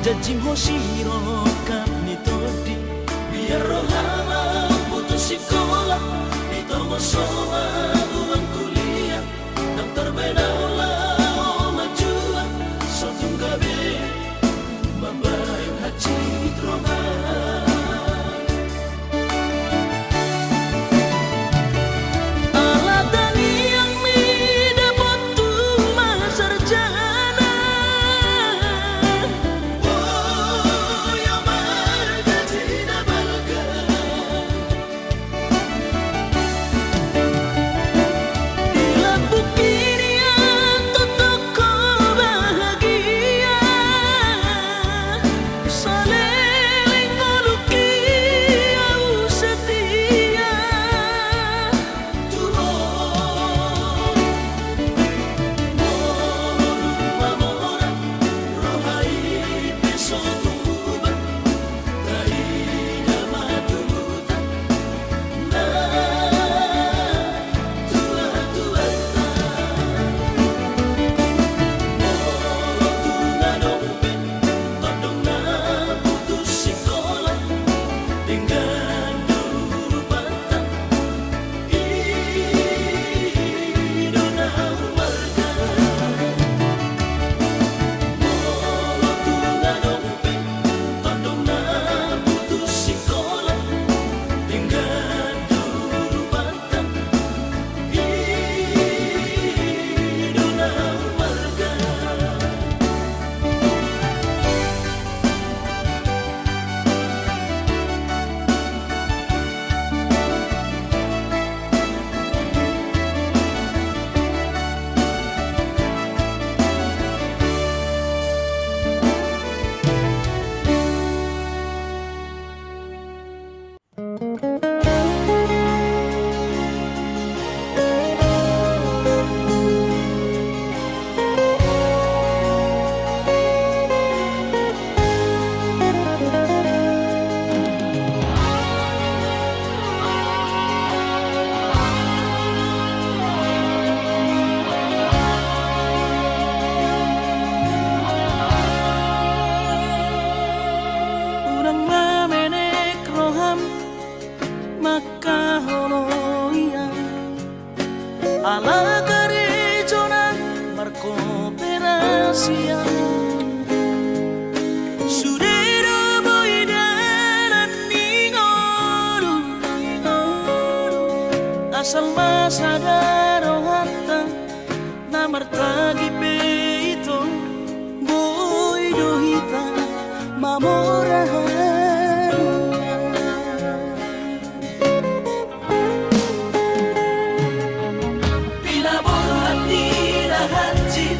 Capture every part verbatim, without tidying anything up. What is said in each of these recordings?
Janjim ho sirongkap ni tondi. Biar roham ma putus sikola, i tonga songon uang kuliah. Ndang tarbahen au laho manjual, so tung gabe mambahen hansit roha. Ala tangiang mi dapot tu ma sarjana. Boi au marga, jala balga. Di lambung kiri antong ho bahagia, saleleng ngolungki au setia. Tu ho, molo dung mamora, roha i pe so tung bubar. Taida ma tutan na tuatuanta. Molo tung adong pe tondong na putus sikola, denggan do rupanta. I do na marga. Molo tung adong pe tondong na putus sikola, denggan do rupanta. I do na marga. Unang ma menek roham mangkaholongi au. Ala karejona markoperasi au. Sude do boi dalan ni ngolu. Asal ma sada rohanta na martagi pe ito, boi do hita mamora haduan. Pinaborhat ni na hansit,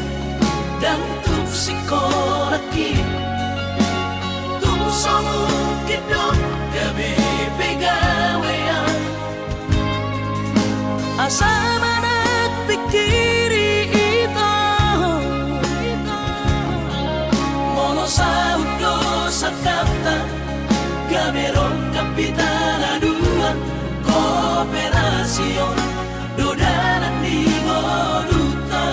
ndang tung sikola i, tung so mungkin do gabe pagawean. Asa manat pikiri ito, molo saut do sangkapta, gabe rongkap hita na dua, koperasi on do dalan ni ngolunta.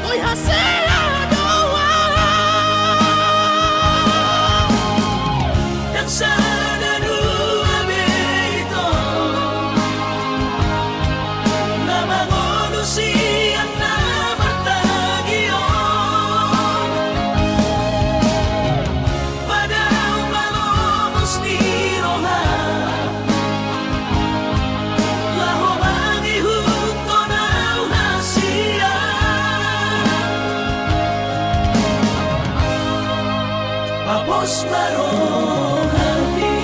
Boi hasea do au. Ndang sada dua be ito na mangolu sian na martagi on. Padao ma lomos ni roha, laho mangihuthon au hasian. Papos ma rohami.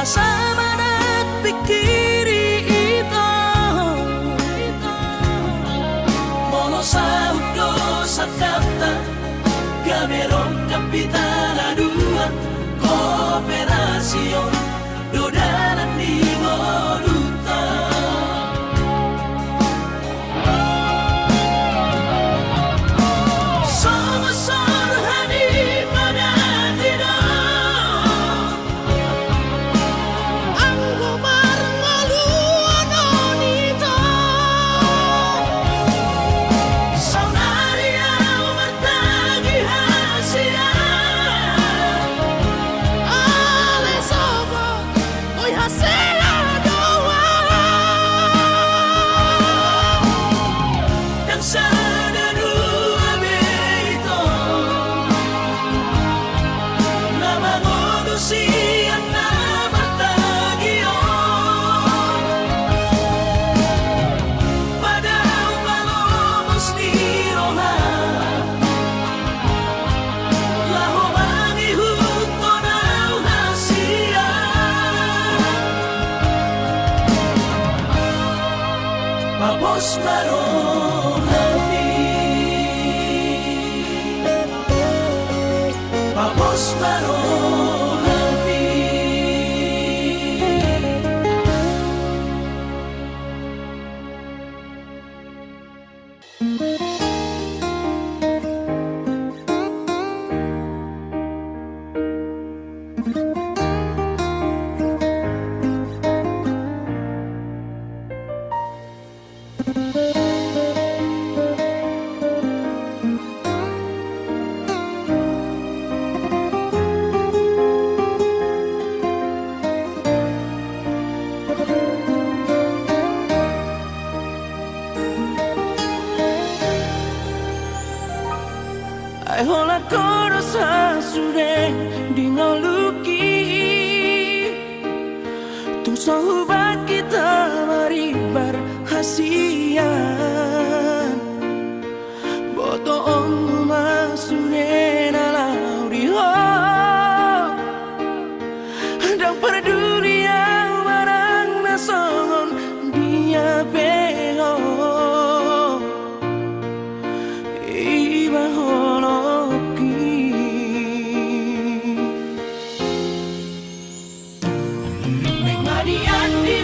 Asa manat pingkiri ito. Molo saut do sangkapta, gabe rongkap hita na dua. Kooperasion do dalan ni ngolunta. Songon sorhan i padan i do. Anggo marngoluan on ito. Saonari au martagi hasian. Ale sogot, boi hasea do au. Ndang sada dua be ito na mangolu sian na martagi on. Padahal malomos ni roha. Laho mangihuthon au hasian. Papos ma rohami. Papos ma rohami. Ai holan ho do sasude di ngolungki. Tung so hubahen hita marimbar hasian. Botoonmu ma sude na laho di ho. Ndang parduli au manang na songon dia pe ho. Iba holongki. Mangaliat di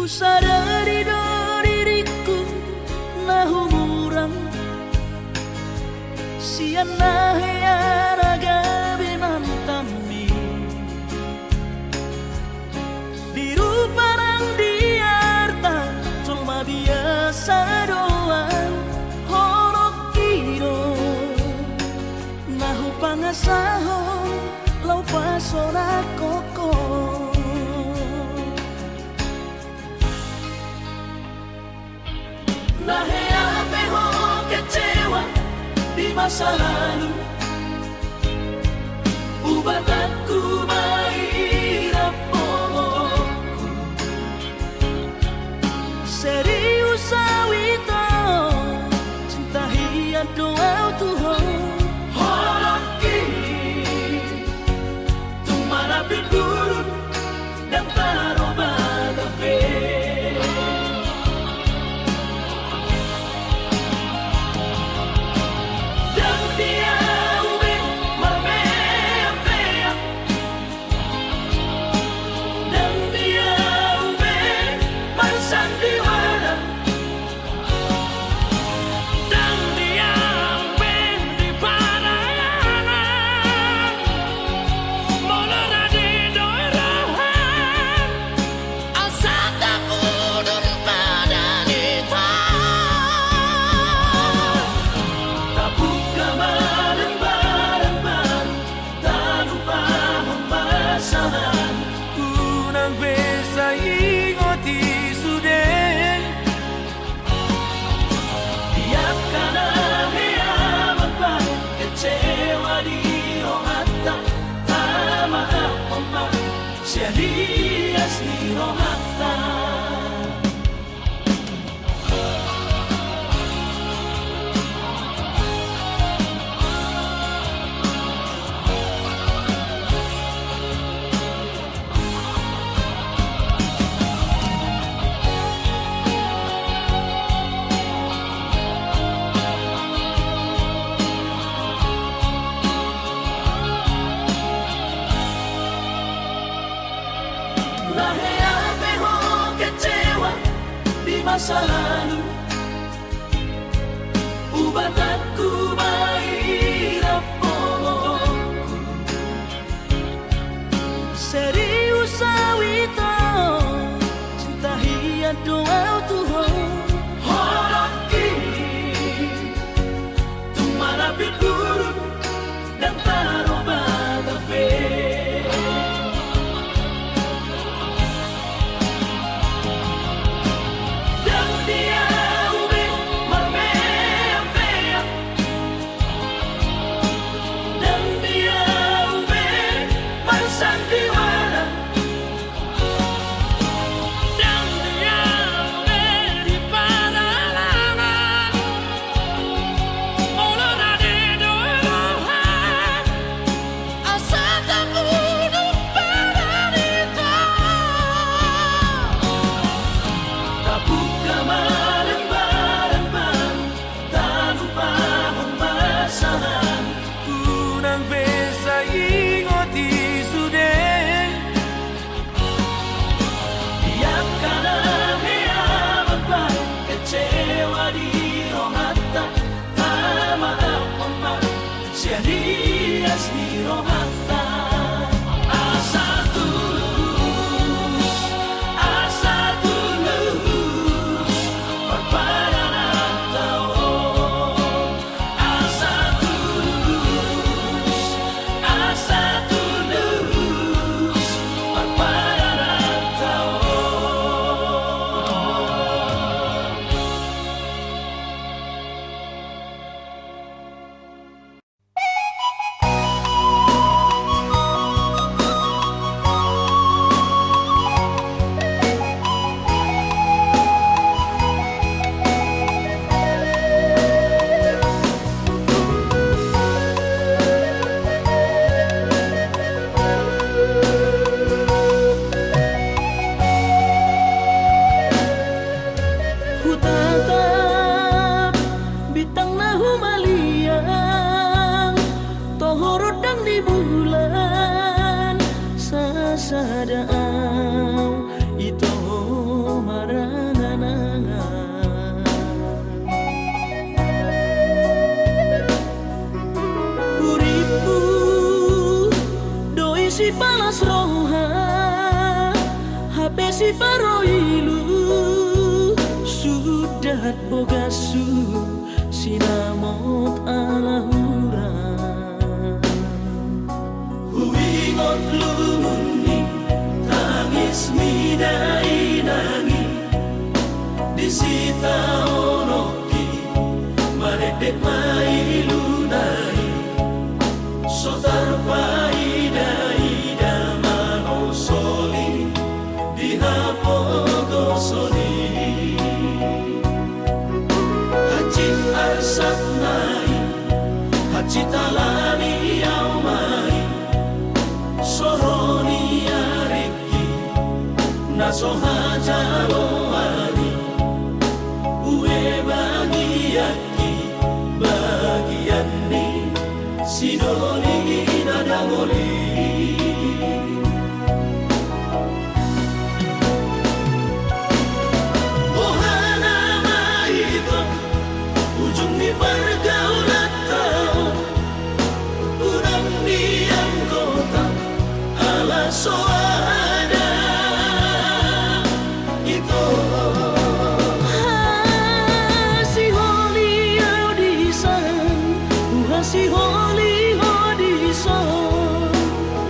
Husadari do diringku na humurang sian na hea na gabe mantanmi. Di rupa nang di arta jolma biasa do ahu, holongki do na hupangasahon laho pasolangkon ho. Na hea pe ho kecewa di masa lalu, ubatanku ma i rap homoku. Serius ahu ito, cinta hian do ahu tu ho. Holongki, tung manapik buruk, ndang tarobata be. Ndang di ahu be marmeam-meam, ndang di ahu be marsandiwara. Ndang di ahu be di parayangan, molo rade do roham, asa tapudun badan ito. Tabuka ma lembaran baru, talupahon masa lalu. Unang be sai ingot i sude. Di angka na hea mambahen kecewa di rohanta, tamaafhon ma sian ias ni rohanta. Na hea pe ho kecewa di masa lalu, ubatanku ma i rap homoku. Serius ahu ito, cinta hian do ahu tu ho. Holongki, tung manapik buruk, ndang tarobata be. Ndang di ahu be marmeam-meam, ndang di ahu be marsandiwara. Ndang di ahu be di parayangan, molo rade do roham, asa tapudun badan ito. Tabuka ma lembaran baru, talupahon masa lalu. Unang be sai ingot i sude. Di angka na hea mambahen kecewa di rohanta, tamaafhon ma sian ias ni rohanta. Asa tulus, asa tulus parpadananta on. Asa tulus, asa tulus parpadananta on. Hutatap bintang na humaliang, toho rondang ni bulan, sasada ahu ito ma Siparoilu, sudat bogashu, sinamot ala hurang. Huingot lungun ni tangis mida inang i, di sitaononki, madekdek ma iluna i, so tarpaida-ida manosoli di hapogoson i. Hansit arsakna i, hansit ala ni ahu ma i, so ro ni aringki na so hajaloan i. Ue bagianki, bagian ni sidoli na dangol i. Boha nama ito ujung ni pargaulanta on, unang nianggota ala so ada ito. Hasiholi ahu dison, hasiholi ho dison.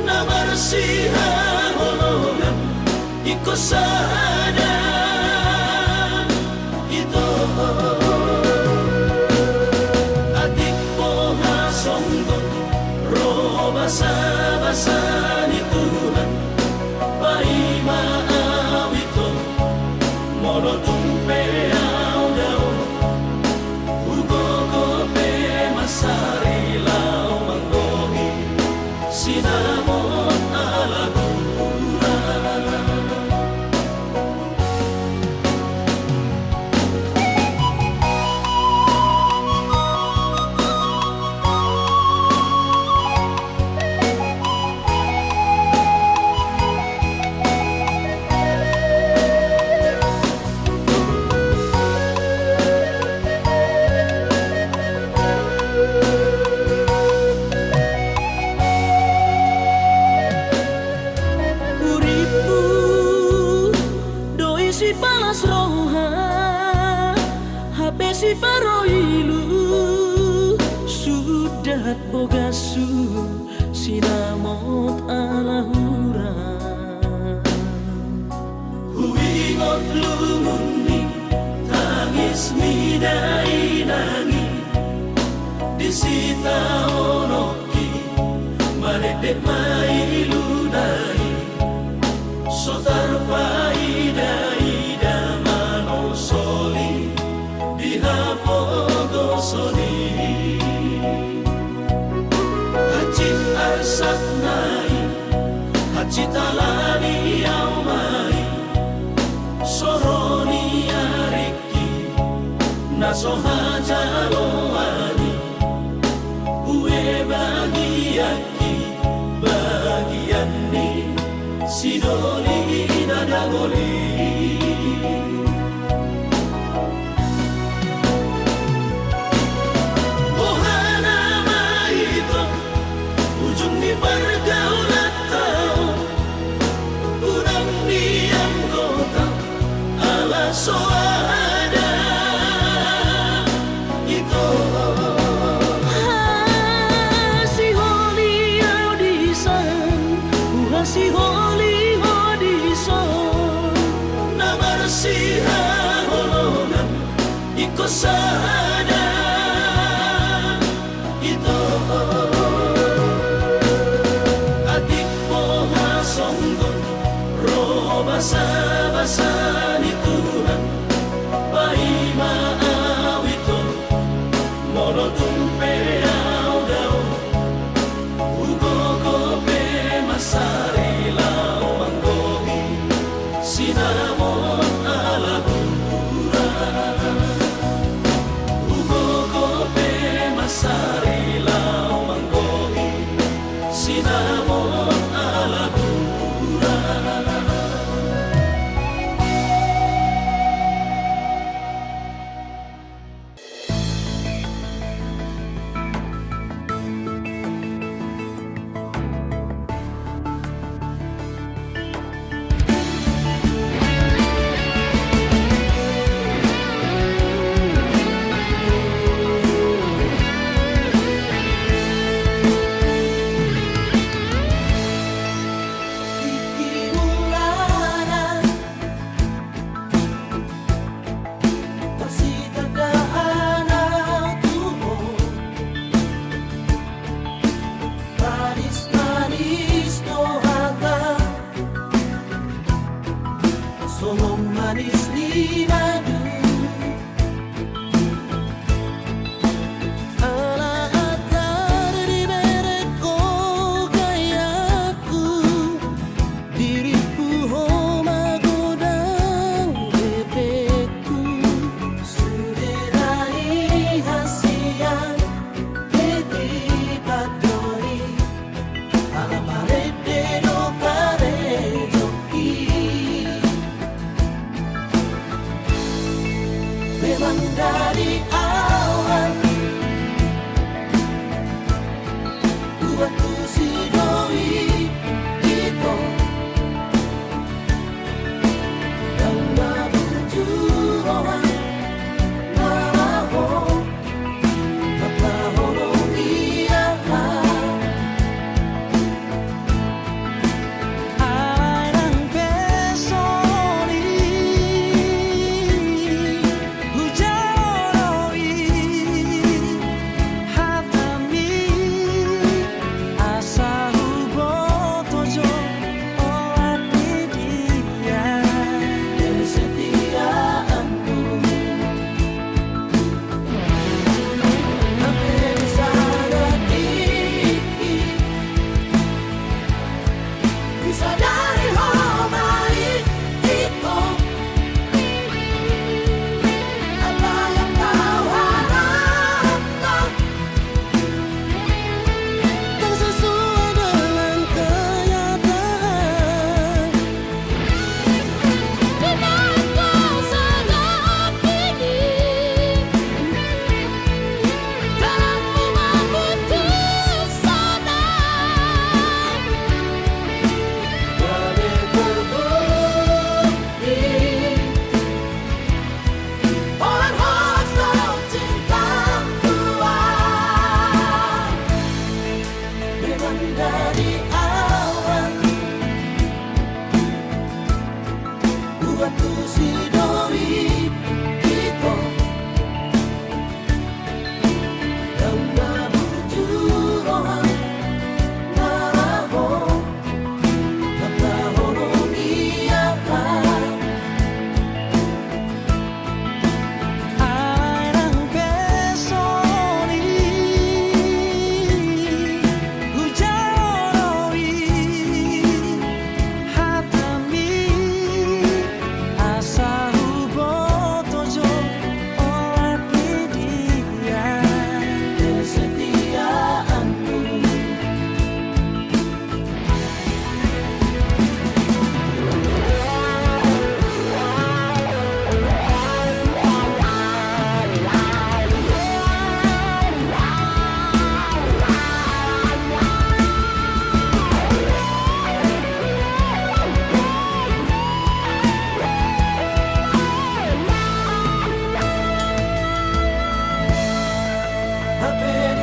Na marsihaholongan ingkon sada ito. Atik boha songgop ro basa-basa ni Tuhan, paima ahu ito, molo tung pe ahu dao, hugogo pe mansari laho manggohi sinamot ala hurang. Uripku do i sipalas roha, hape siparoilu, sudat bogashu, sinamot ala hurang. Huingot lungun ni tangis mida inang i, di sitaononki, madekdek ma iluna i, so tarpaida-ida manosoli di hapogoson i. Hansit arsakna i, hansit ala ni ahu ma i, so ro ni aringki na so hajaloan i. Ue bagianki, bagian ni sidoli na dangol i. Boha nama ito ujung ni pargaulanta on, unang nianggota ala so ada ito. Hasiholi ahu dison, hasiholi ho dison. Na marsihaholongan ingkon sada ito. Atik boha songgop ro basa-basa ni Tuhan, paima ahu ito, molo tung pe ahu dao, hugogo pe mansari laho manggohi sinamot ala hurang. Hugogo pe mansari laho manggohi sinamot ala hurang.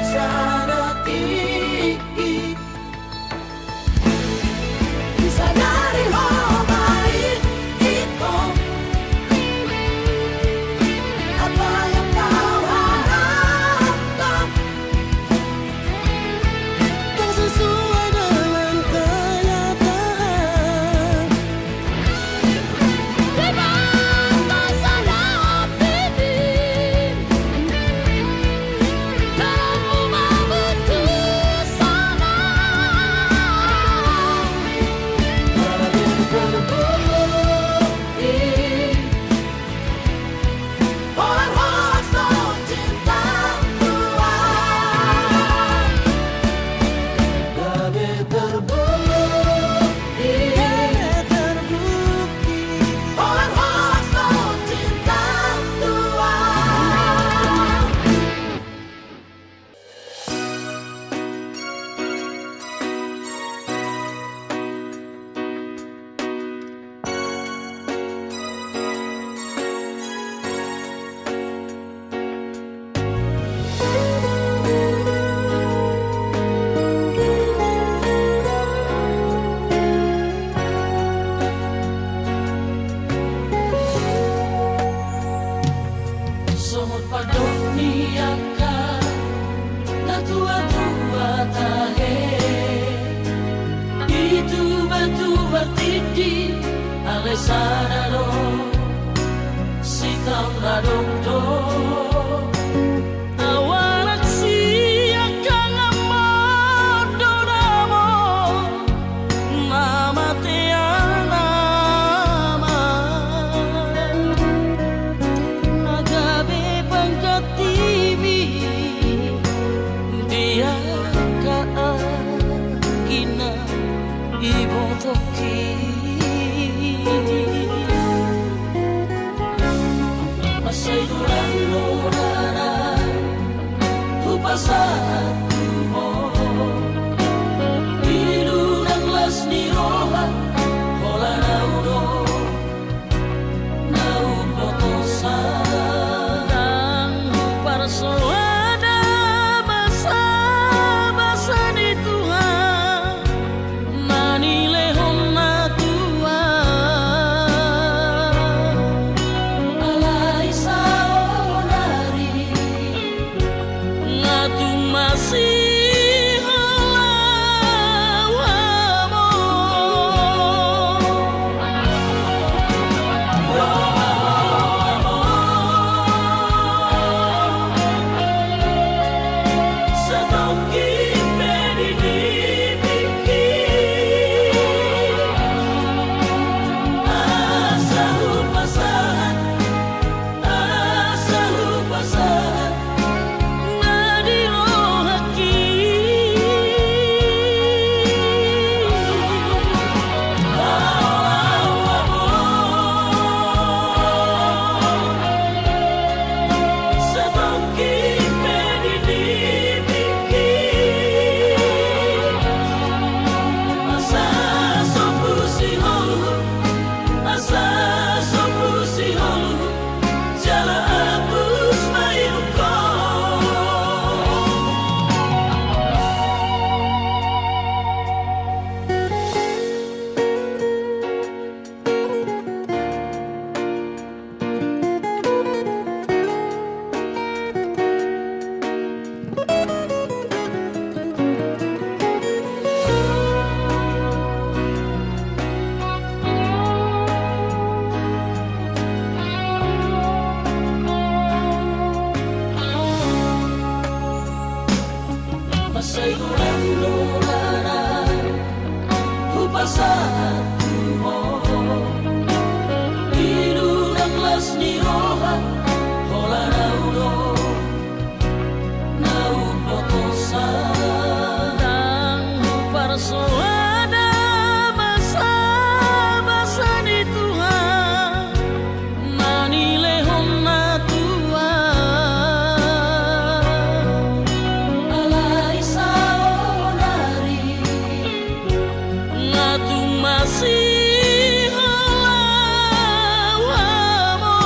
Sada tingki. Sadari ho ma ingkon. Apa yang kau harapkan? Tak sesuai dengan kenyataan. Gabe terbukti. Holan holan tu cinta tua. Songon pandok ni angka natuatua tahe, i Tuban tu martindi alai sada do sitaon na dongdong. Awalang siangkangan ma do namo na mate anakna, na gabe panggantiMi di angka anggi na ibotoki. Mansai tulang do nana hupasahat tu ho, i nunga las ni roha, holan au do na hupotosan. Ndang huparsoada basabasa ni Tuhan na nilehon na tua. Alai saonari nga tung masihol au hamu. Satongkin pe di tingki, asa hupasahat, asa hupasahat na di rohangki. Satongkin pe di tingki, asa sombu sihol, asa sombu sihol, jala apus ma ilungkon. Mansai tulang do nana hupasahat tu ho, i nunga las ni roha, holan au do na hupotosan. Ndang huparsoada basabasa ni Tuhan na nilehon na tua. Alai saonari nga tung masihol au hamu.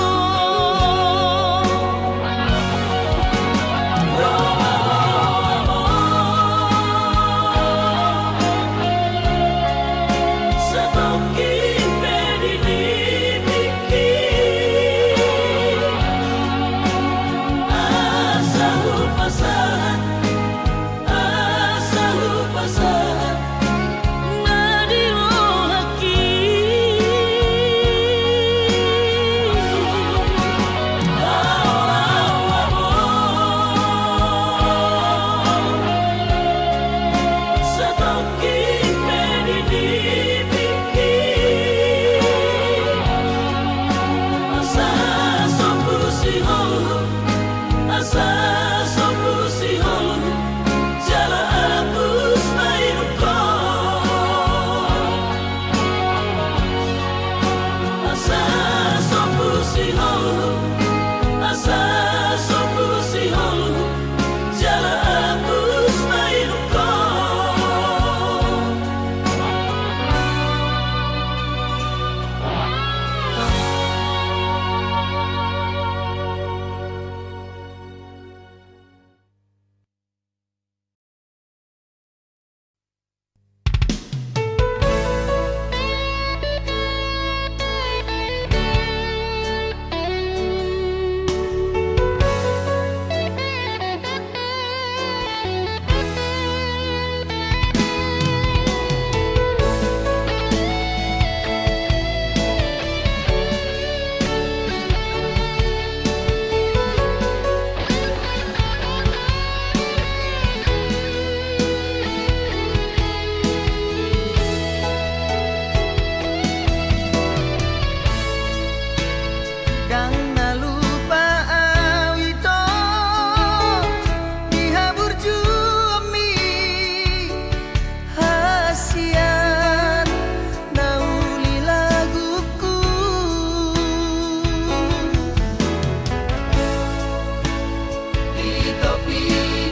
Topi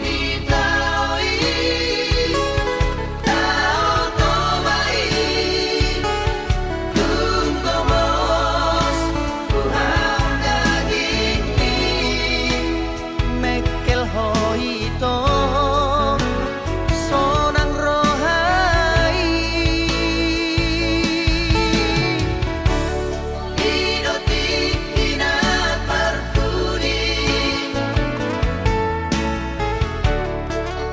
ni tao i, Tao Toba i, dung gomos tu hau daging i. Mengkel ho ito, sonang roha i. I do tingki na parpudi,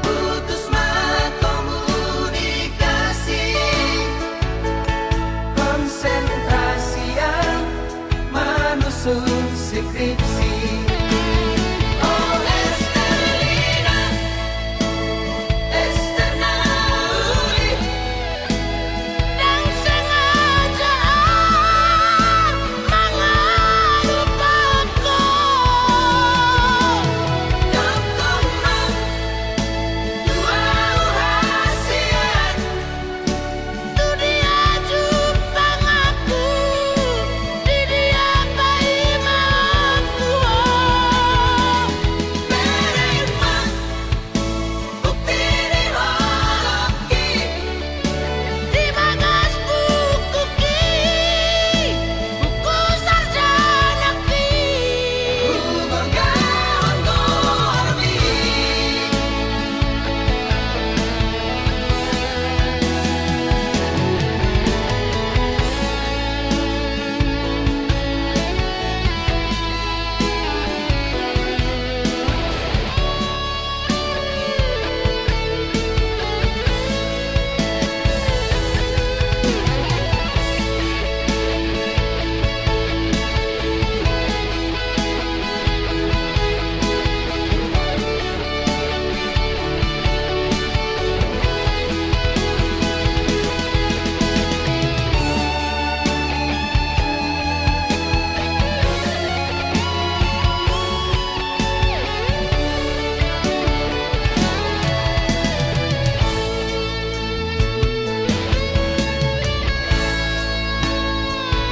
putus ma komunikasi. Konsentrasi au manusun skripsi. O Esterlina, Ester na uli, dang sengaja au mangalup ho. Dokon ma tu au hasian, tu dia jumpang ahu, di dia paima ahu. Bereng ma bukti ni holongki, di bagas bukuki, buku sarjanaki. Hugorgahon goarmi.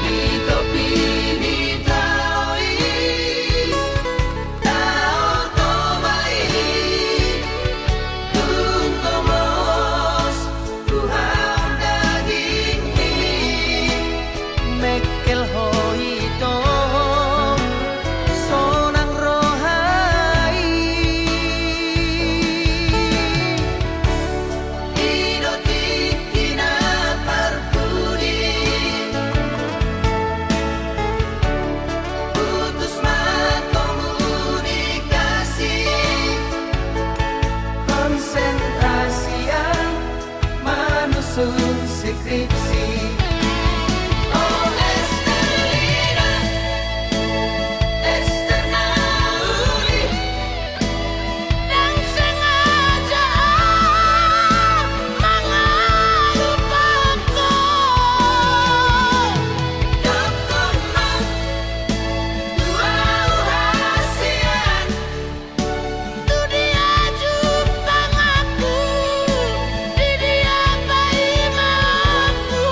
Di topi ni tao i, Tao Toba i, dung gomos tu hau daging i. Mengkel ho ito, sonang roha i. I do tingki na parpudi, putus ma komunikasi. Konsentrasi au manusun skripsi. O Esterlina, Ester na uli, dang sengaja au mangalup ho. Dokon ma tu au hasian, tu dia jumpang ahu, di dia paima ahu.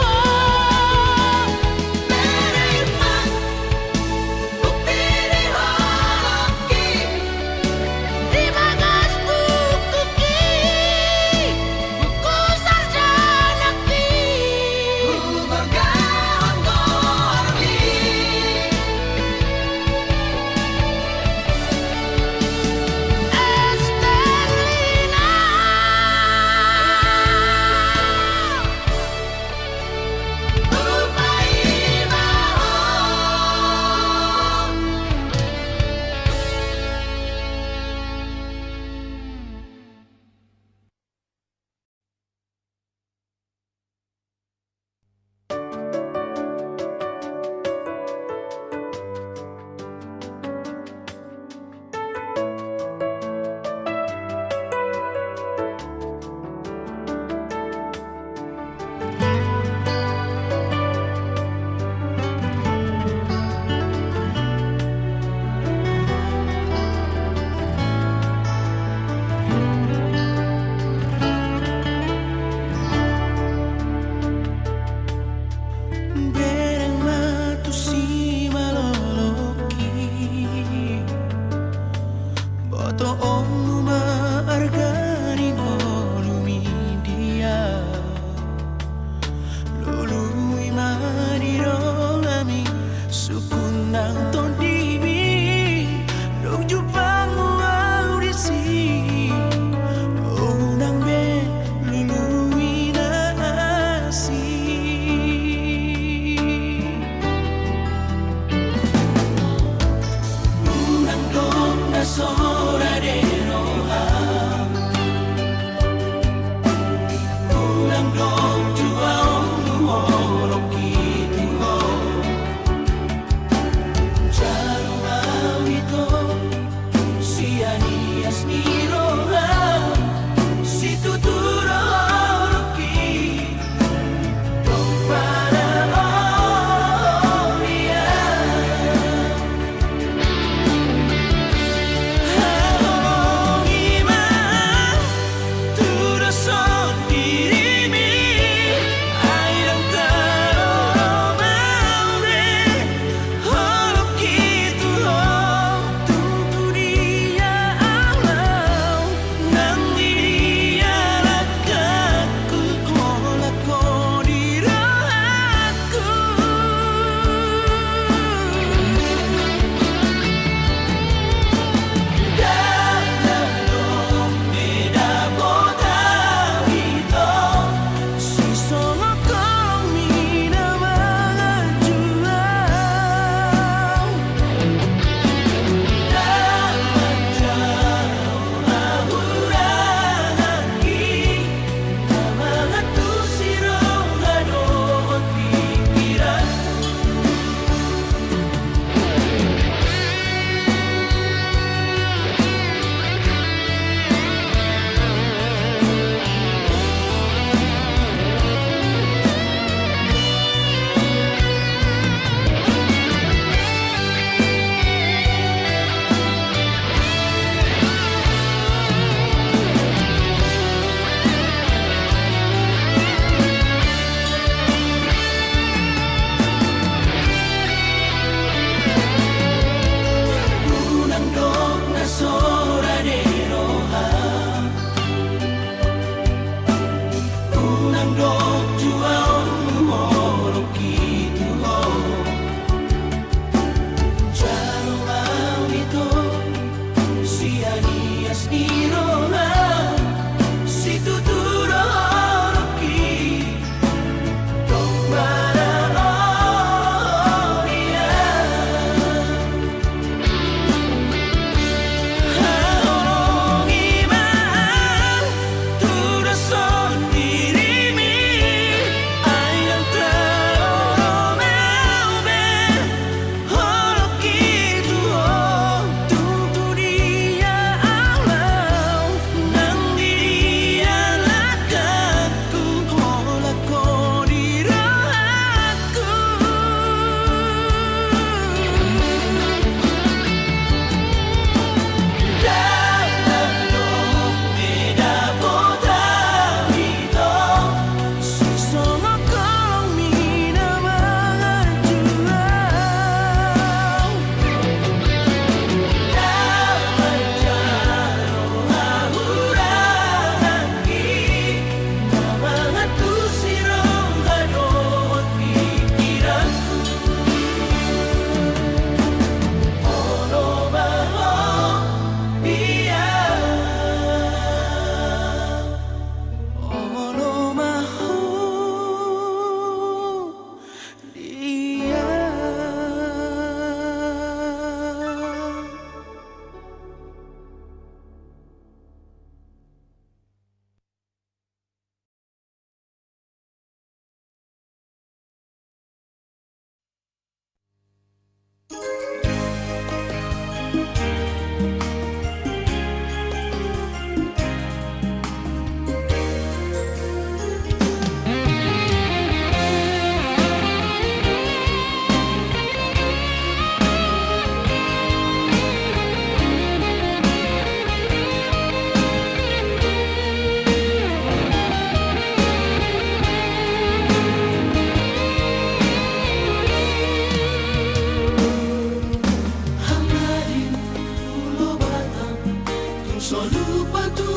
Lupa tu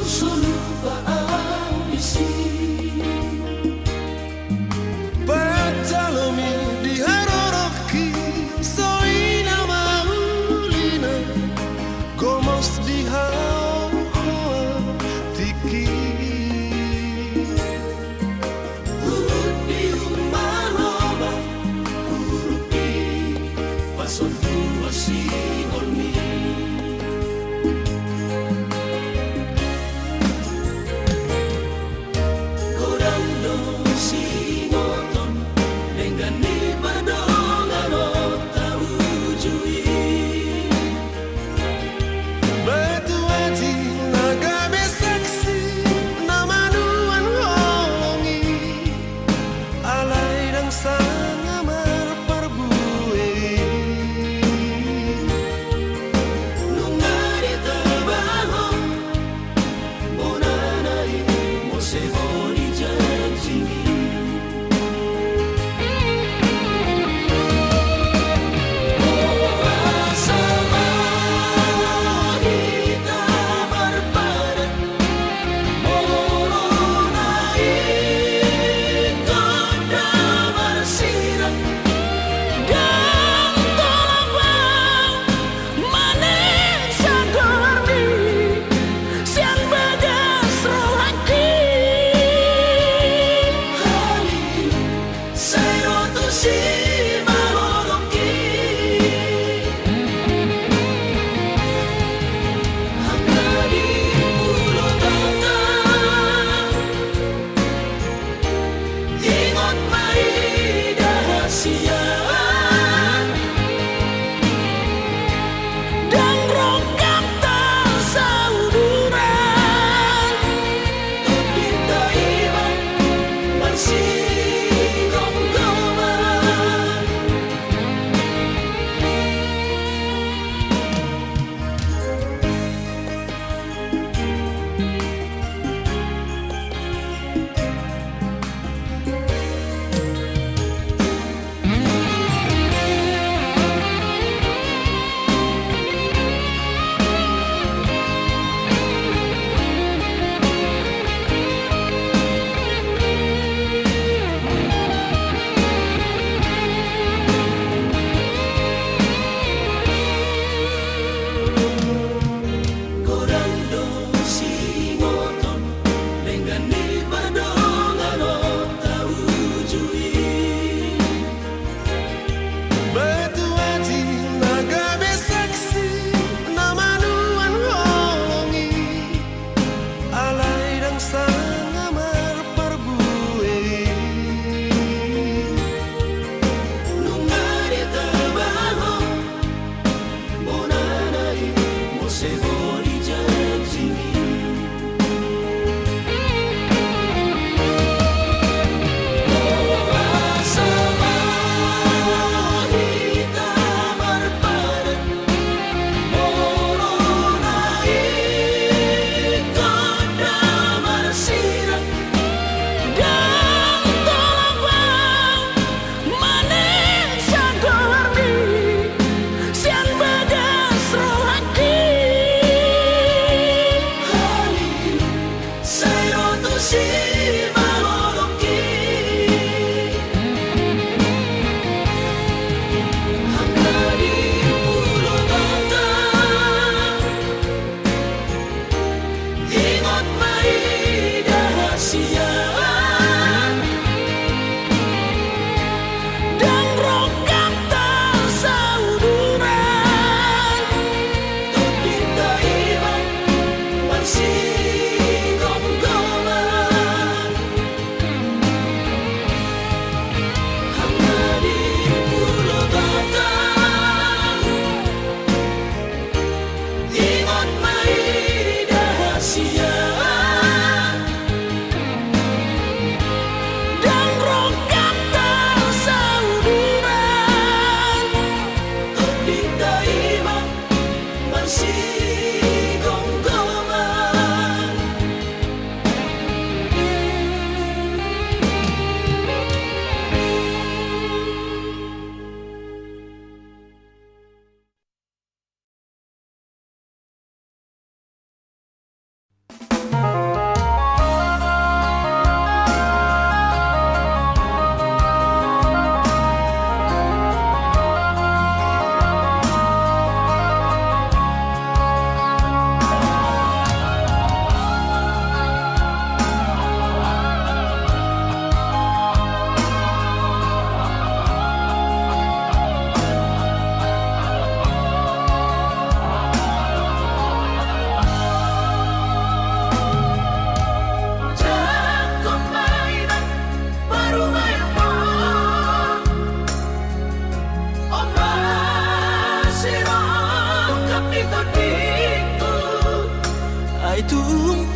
so lupa au disi. Pajalomi di haroroki, so i na mauliate, gomos di hau hoa tingki. Huhut di uma roba, huhut di pason dua sihol ni.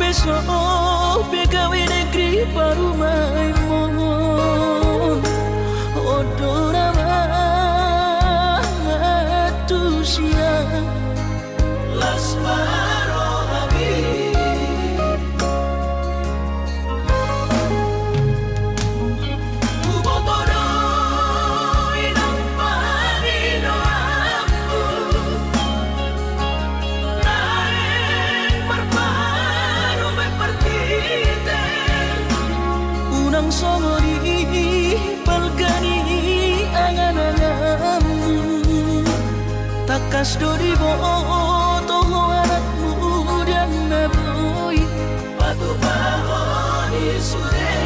So pe gabe negeri parumaenmon, on do na mangantusi ahu. Las ma rohami. Huboto do inang pangidoanmu, naeng marparumaen partite. Unang songon i balga ni angan-anganmu. Tangkas do diboto ho anak muda na boi patupahon i sude.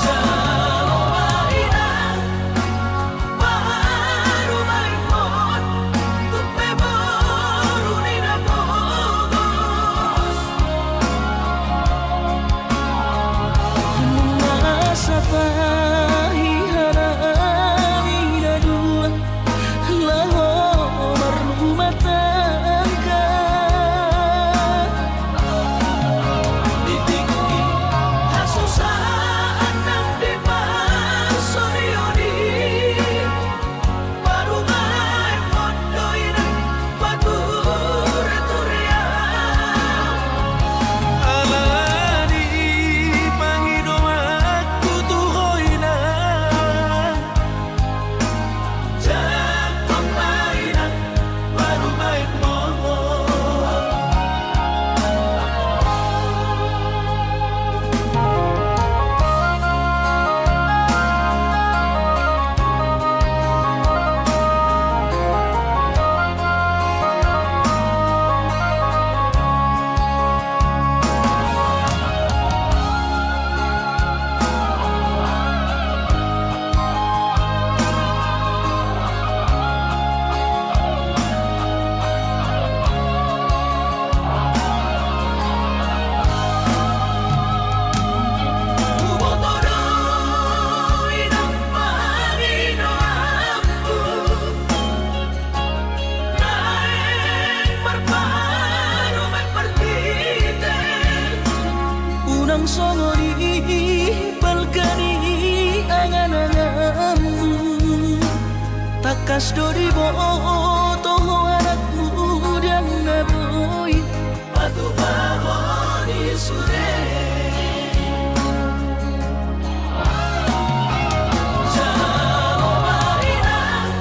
Jalo ma inang parumaenmon, tung pe boru ni na pogos. Nunga satahi hanami na dua laho marrumah tangga. Di tingki hasusaan nang diparsorion i, parumaenmon do inang pature-turean. Alani i pangidoanku tu ho inang, jangkon ma inang parumaenmon. Huboto do inang pangidoanmu, naeng marparumaen partite. Unang songon i balga ni angan-anganmu. Tangkas do diboto ho anak muda na boi patupahon i sude. Jalo ma inang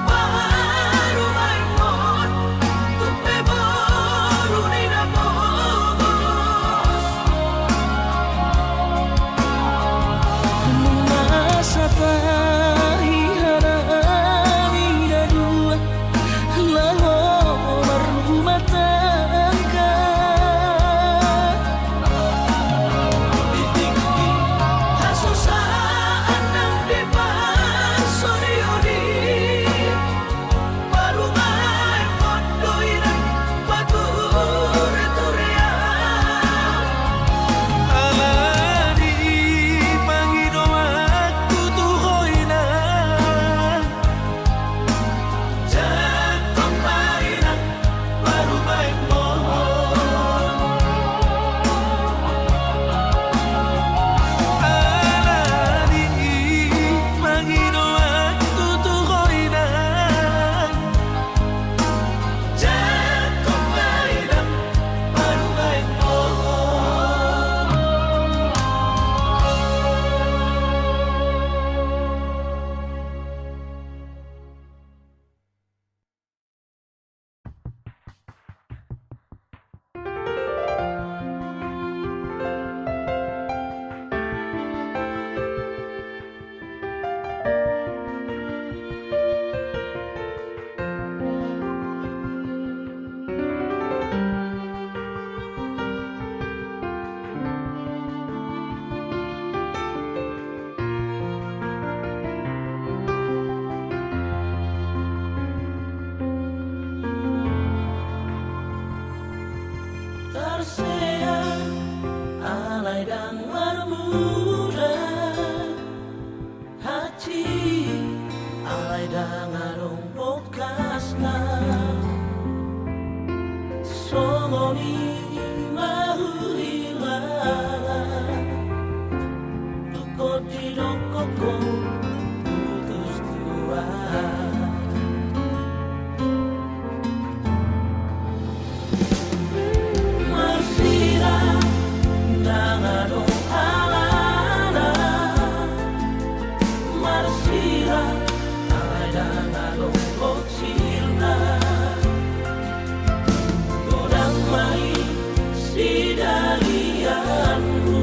parumaenmon, tung pe boru ni na pogos. Nunga satahi hanami na dua laho marrumah tangga. Di tingki hasusaan nang diparsorion i, parumaenmon do inang pature-turean. Alani i pangidoanku tu ho inang, jangkon ma inang parumaenmon. Alani i pangidoanku tu ho inang, jangkon ma inang parumaenmon. Tarsea alai ndang marmula, hansit alai ndang adong bokasna. Mahuhilala, dungkon didok ho putus tua. Marsirang ndang adong alana, marsirang alai ndang adong bocilna. Godang ma i sidalianmu,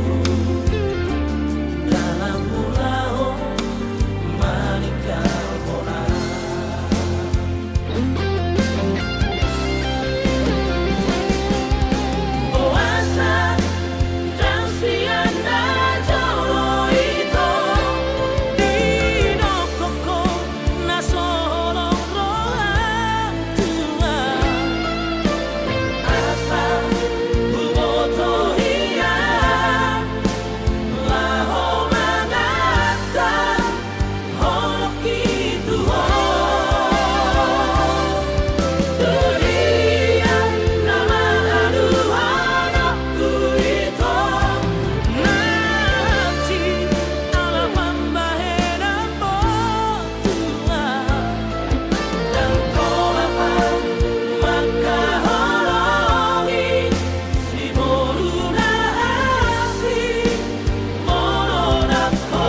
dalan mulaho maninggalhon au. Boasa ndang sian na jolo ito, didok ho na so holong roham tu au. Asa huboto hian laho mangantar holongki tu ho. Tu dia na mangaluhon ho tu ito, na hansit ala pambahenanmu. Ndang tolap au mangkaholongi si boru na asing molo ndang ho.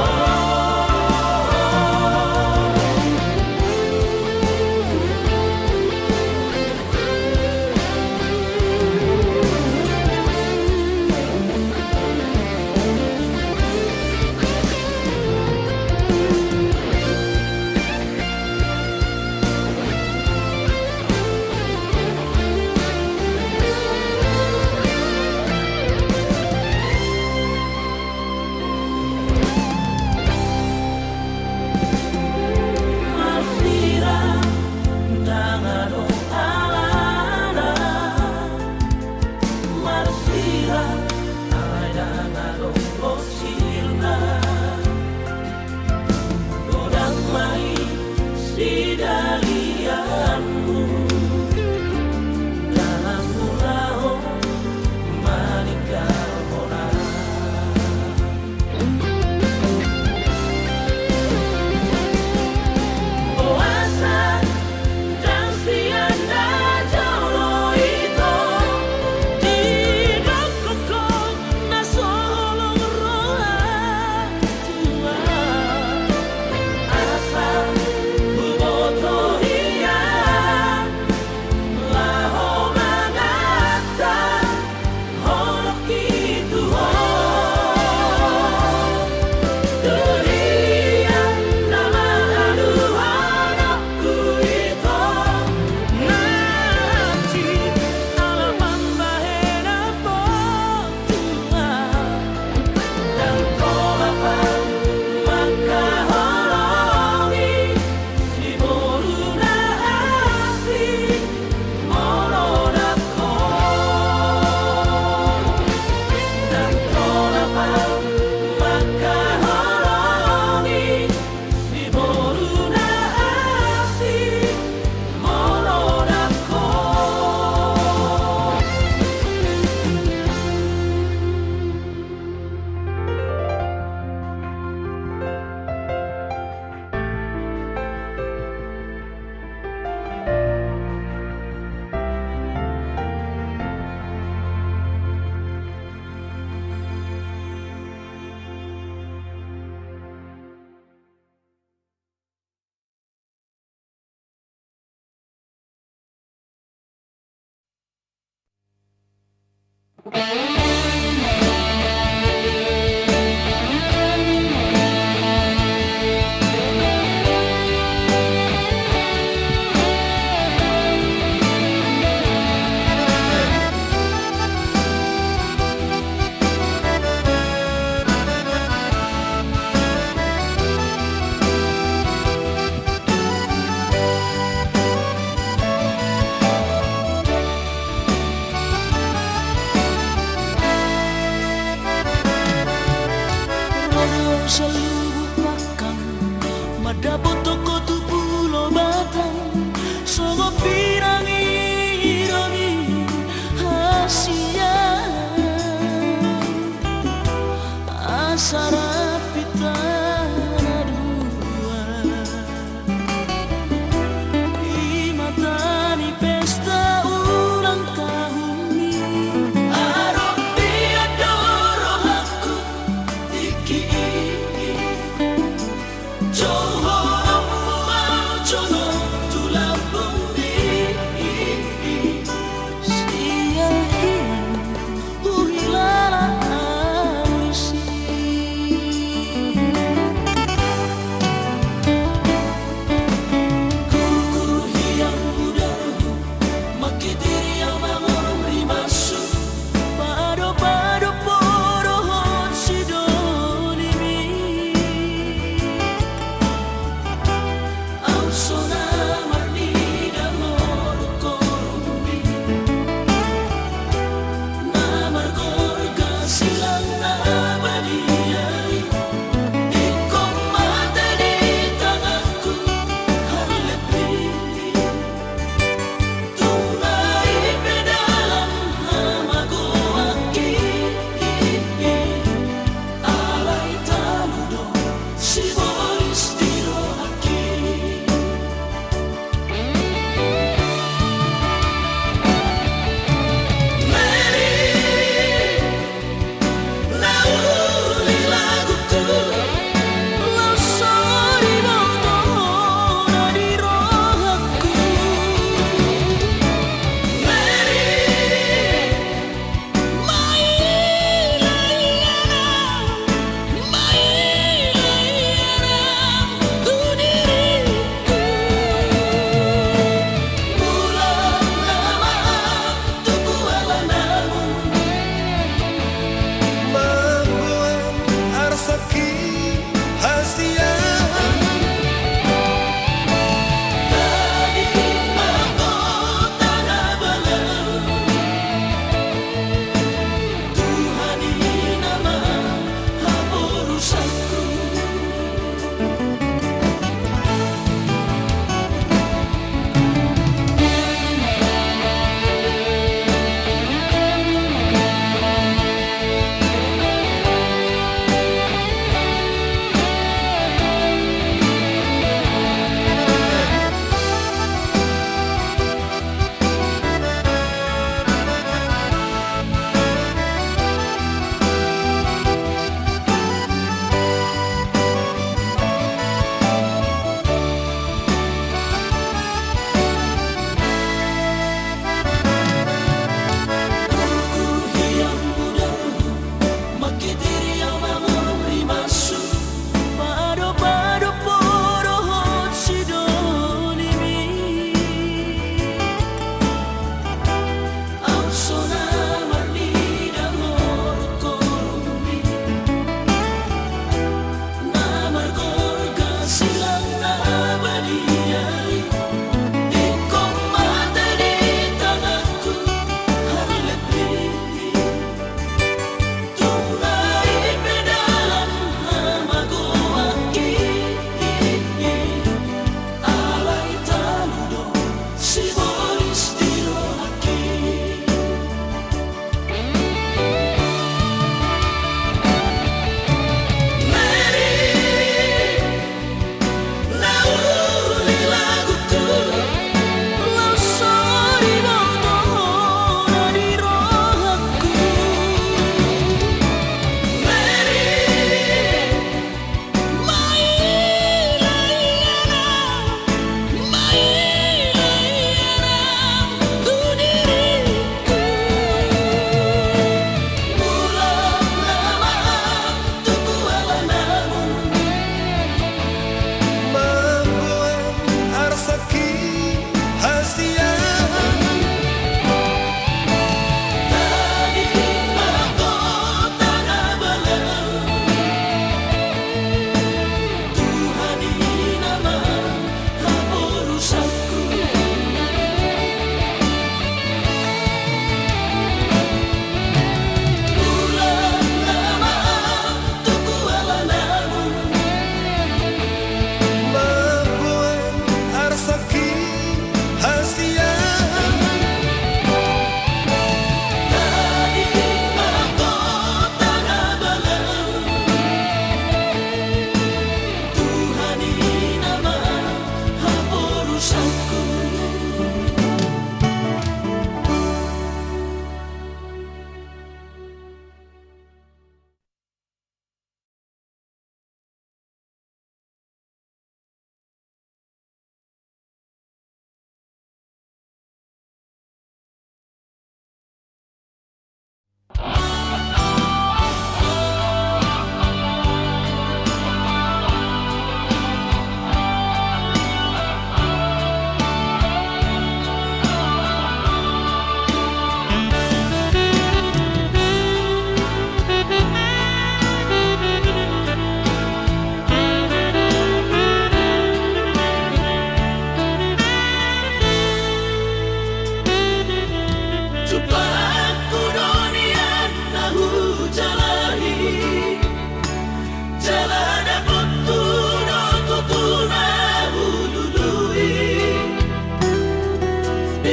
Marsirang ndang adong alana, marsirang alai ndang adong bocilna. Godang ma i sidalianmu, dalan mulaho maninggalhon au. Boasa ndang sian na jolo ito, didok ho na so holong roham tu au. Asa huboto hian laho mangantar holongki tu ho. Tu dia na mangaluhon ho tu ito, na hansit ala pambahenanmu tu au. Ndang tolap au mangkaholongi si boru na asing molo ndang ho. Ndang tolap au mangkaholongi si boru na asing molo ndang ho.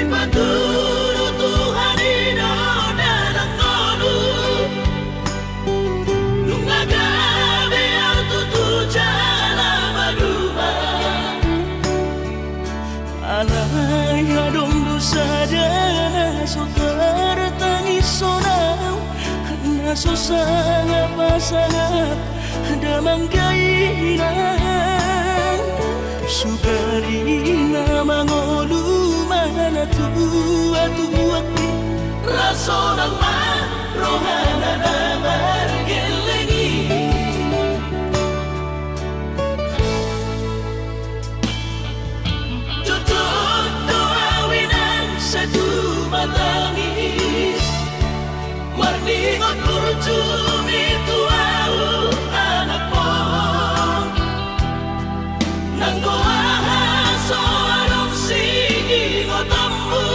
Patudu Tuhan i do dalan ngolu. Nunga gabe au tutu jala maduma. Alai adong do sada na so tartangishon au, na so sangap-sangap damang dainang. Sugari na mangolu ma na tua-tua i, ra sonang ma rohana na margelleng i. Jotjot do au inang sai tumatangis, marningot burju mi tu au anakmon. Nanggo aha so adong siingotonmu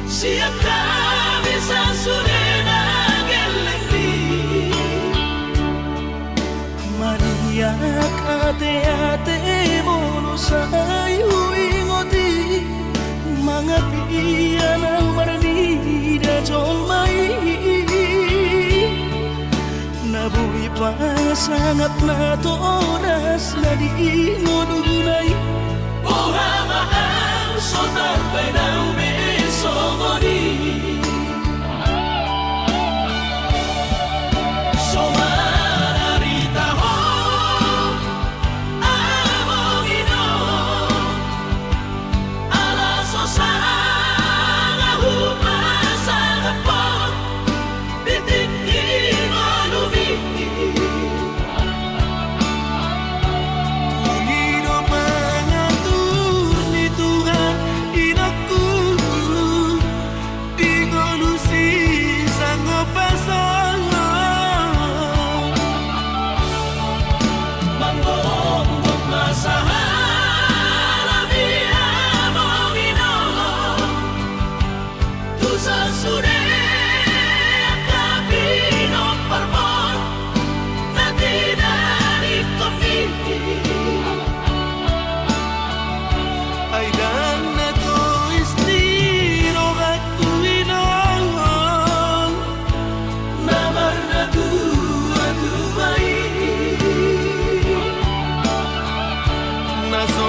sian hami sasudena gellengmi. Maniak ate-ate molo sai huingot i, mangapia na marnida jolma i. Na boi pasangap natoras na di ngoluna i. Boha ma au so tarbaen au be songon i. So mararita ho amang inong, ala so sanga hupasangap ho di tingki ngolumi. Dung i do mangatur ni Tuhan inongku, di ngolu sisangop pasangap. Manggomgom ma sahala ni amang inong, tu sasude angka pinomparmon na tinadingkonmi. Ai ndang na tois ni rohangku inong na marnatua-tua i. Na so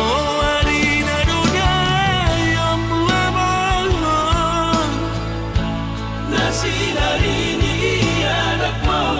arina do daionmu amang, na sinari ni anakmon.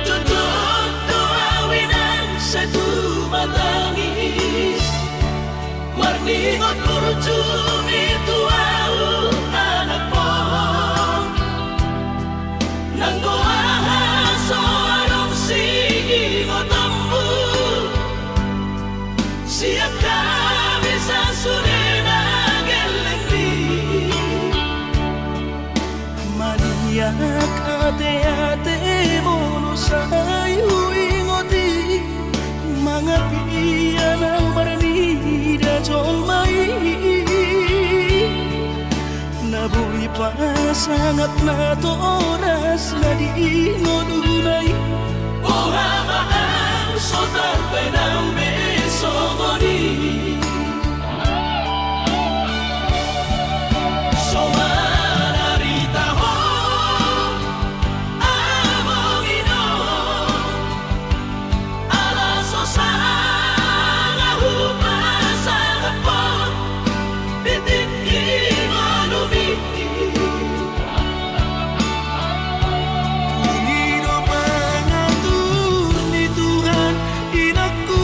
Jotjot do au inang sai tumatangis, marningot burju mi tu au anakmon. Nanggo aha so adong siingotonmu sian hami sasudena gellengmi. Maniak ate-ate molo sai huingot i, mangapia na marnida jolma i. Na boi pasangap natoras na di ngoluna i. Boha ma au so tarbaen au be songon i. So mararita ho amang inong, ala so sanga hupasangap ho di tingki ngolumi. Dung i do mangatur ni Tuhan inongku,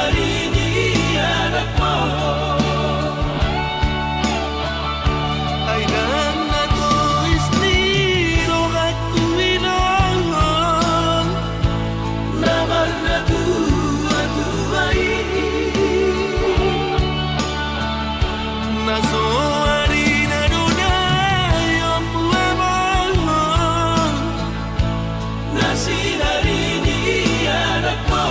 Ari ni anakmu. Ai dang na tois ni rohangku i do na marnatua-tua i. Na so arina do na i ompu amang. Na sinari ni anakmu.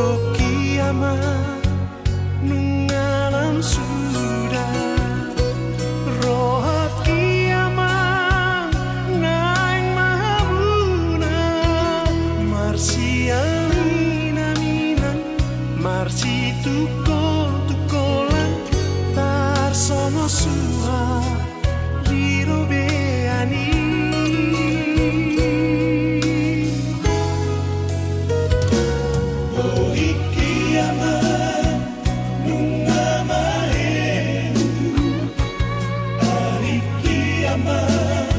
Rohangki, Amang, nunga lam suda. Rohangki, Amang, naeng ma hamuna marsiaminaminan, marsitungkoltungkolan, tarsongon suhat di robean i. Rohangki, Amang, nunga maheu. Arangki, Amang,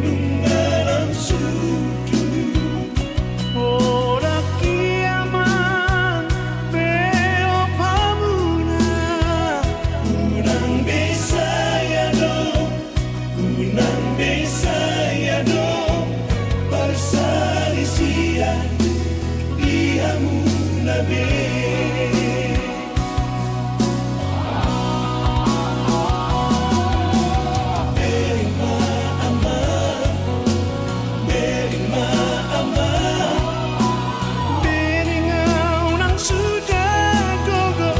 nunga lam suda. Rohangki, Amang, beop hamuna. Unang be sai adong, unang be sai adong parsalisian di hamuna be. Bereng ma, Amang, bereng ma, Amang. Bereng, ahu nang suda gogo.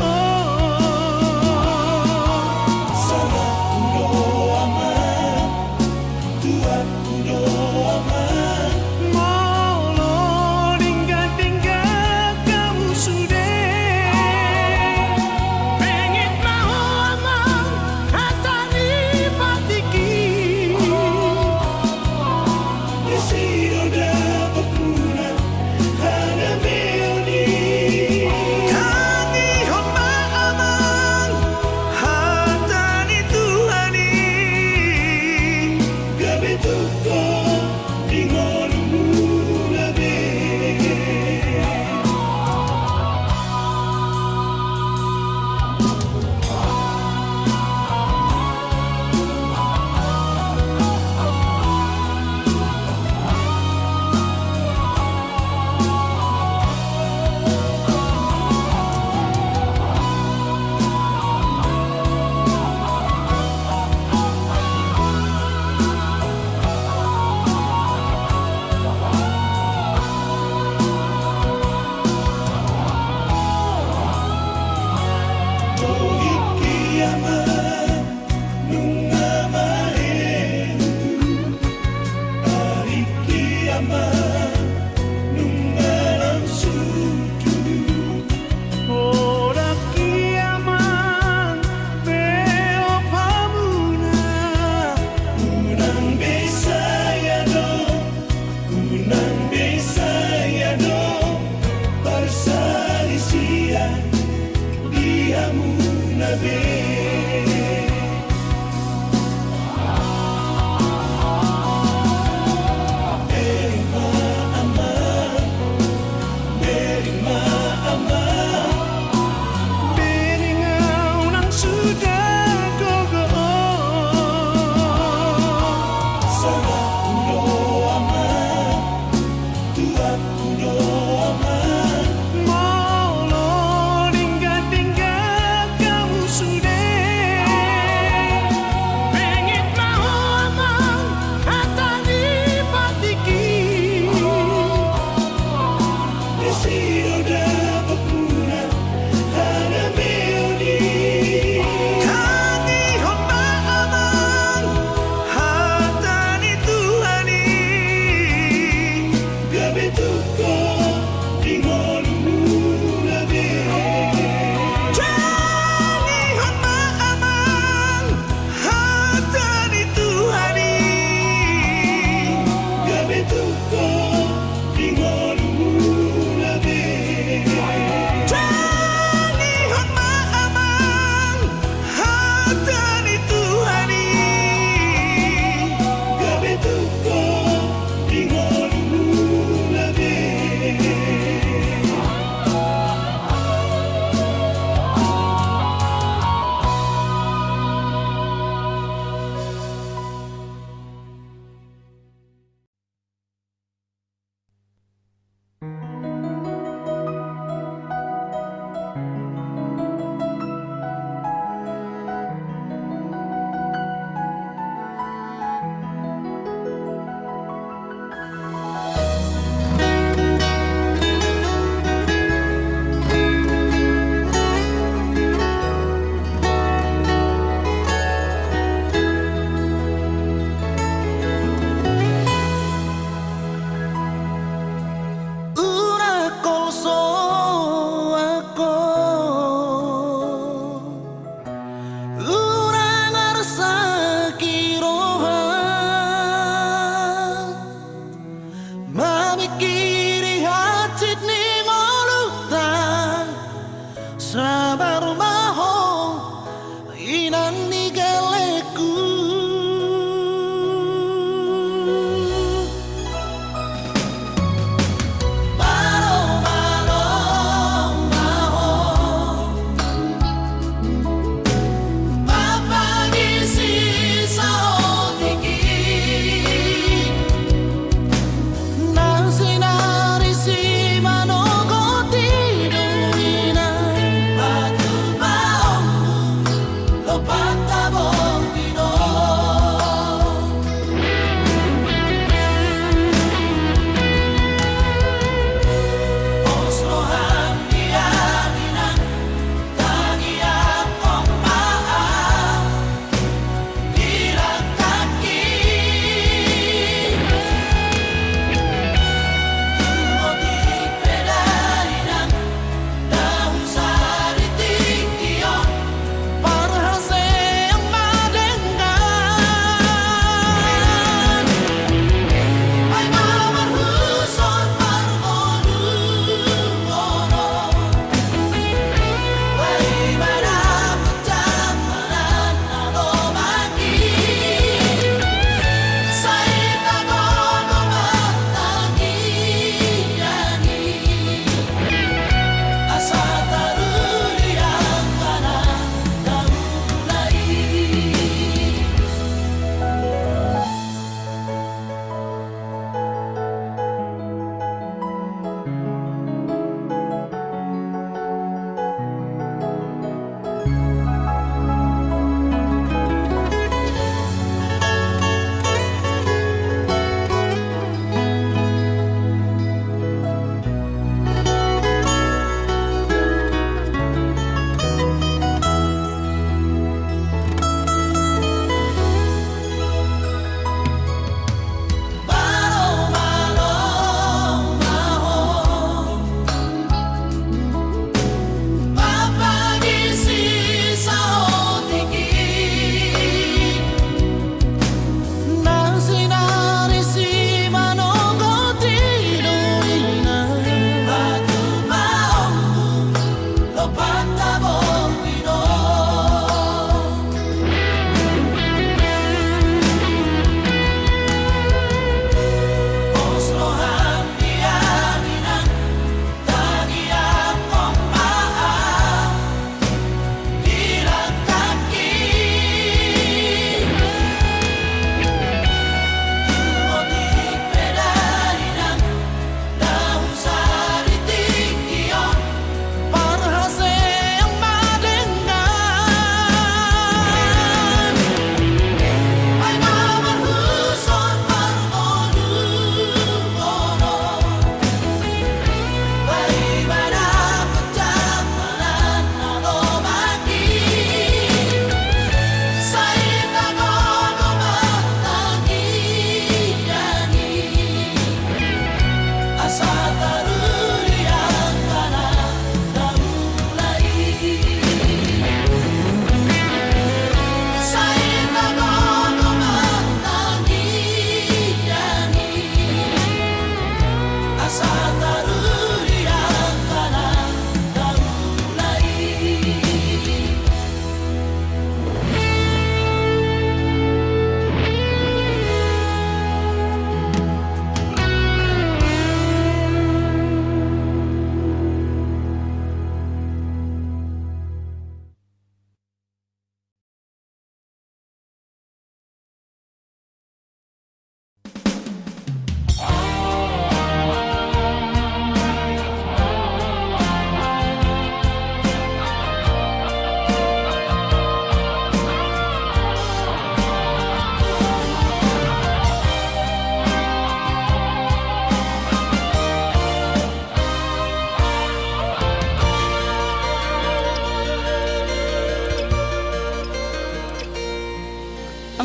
Salangku do, Amang, tuatku do, Amang. Molo denggan-denggan hamu sude, benget ma ho, Amang, hata ni patik i. Disi do dapot muna hagabeon i. Tangihon ma, Amang, hata ni Tuhan i. Gabe tungkol di ngolumuna be. Rohangki, Amang, nunga maheu. Arangki, Amang, nunga lam suda. Rohangki, Amang, beop hamuna. Unang be sai adong, unang be sai adong parsalisian di hamuna be. Bereng ma, Amang, bereng ma, Amang. Bereng, ahu nang suda gogo. Salangku do, Amang, tuatku do, Amang. Molo denggan-denggan hamu sude,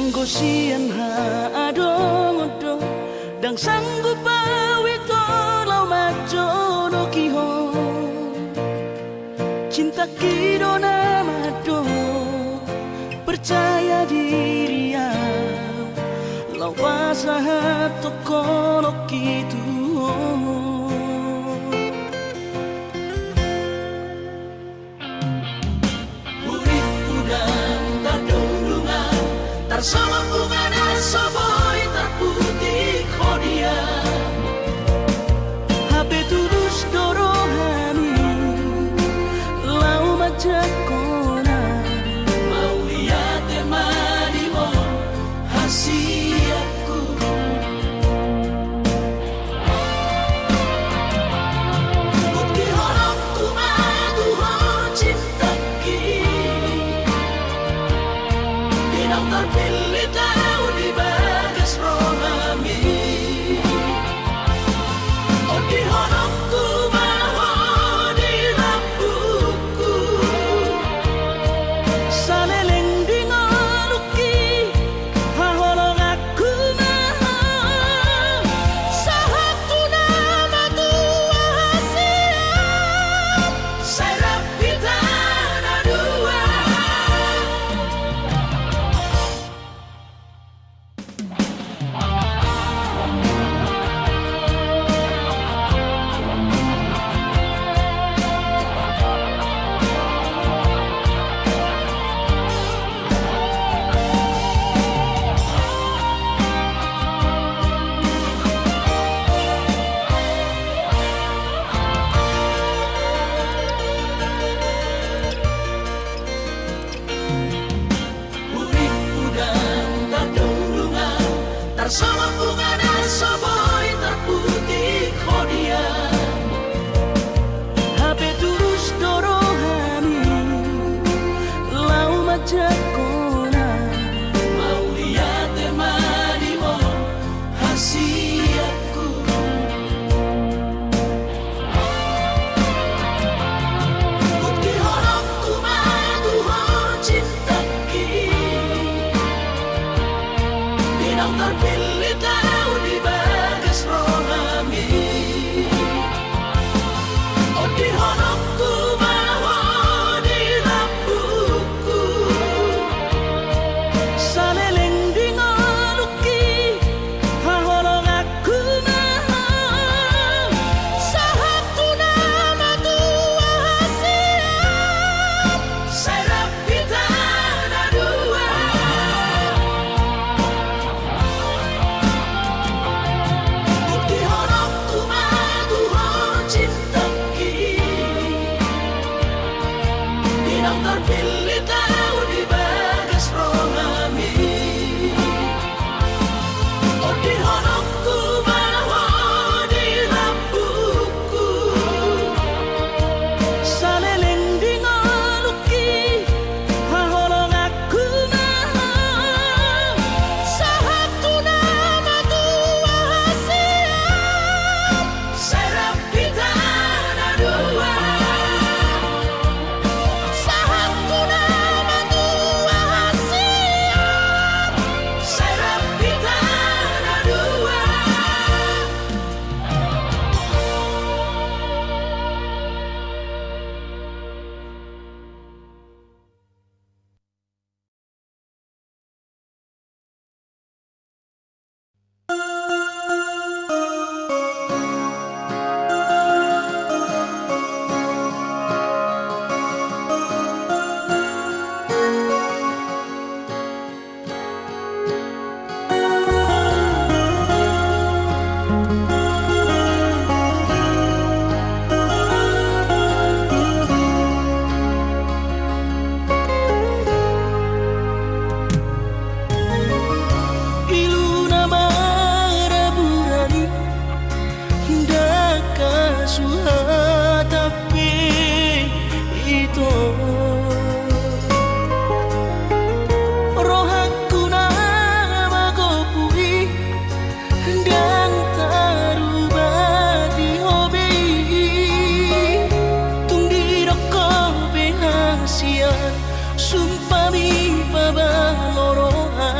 Anggo sian haadongon do, ndang sanggup au ito laho manjonoki ho. Cintaki do na mandok, percaya diri au, laho pasahat tongkolongki tu ho. Huripku ndang tardungdungan, tarsolop bunga na so boi tarputik ho di au. Hape tulus do rohami laho manjangkon au. Mauliate ma di ho hasianku. Buktihononku ma tu ho cintaki. Di naung tarpillit au di bagas rohami. Ondihononku ma ho di lambungku. Saleleng di ngolungki, haholonganku ma ho. Sahat tu na matua hasian, sai rap hita na dua. Huripku ndang tardungdungan, tarsolop bunga na so boi tarputik ho di au. Hape tulus do rohami laho manjangkon au. Mauliate ma di ho hasianku. Buktihononku ma tu ho cintaki. Di naung tarpillit au di bagas rohami. Ondihononku ma ho di lambungku. Saleleng di ngolungki, haholonganku ma ho. Sahat tu na matua hasian, sai rap hita na dua. Buktihononku ma tu ho cintaki. Di naung tarpillit au di bagas rohami. Ondihononku ma ho di lambungku. Saleleng di ngolungki, haholonganku ma ho. Sahat tu na matua hasian, sai rap hita na dua. Sahat tu na matua hasian, sai rap hita na dua. Ilu na maraburan i, ndang hasuhatan pe ito. Rohangku na magopu i, ndang tarubati ho be i. Tung didok ho pe hasian, sumpah mi pabalo roha.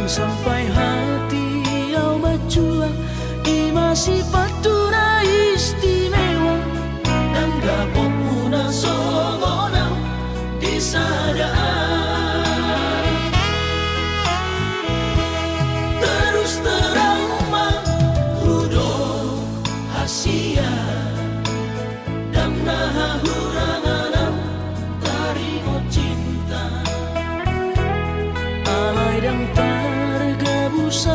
Sampai hati au manjual, i ma sipat na istimewa. Ndang dapotmu na songon au di sada ari. Terus terang ma hudok hasian, ndang na hahurangan au taringot cinta. Alai ndang targabus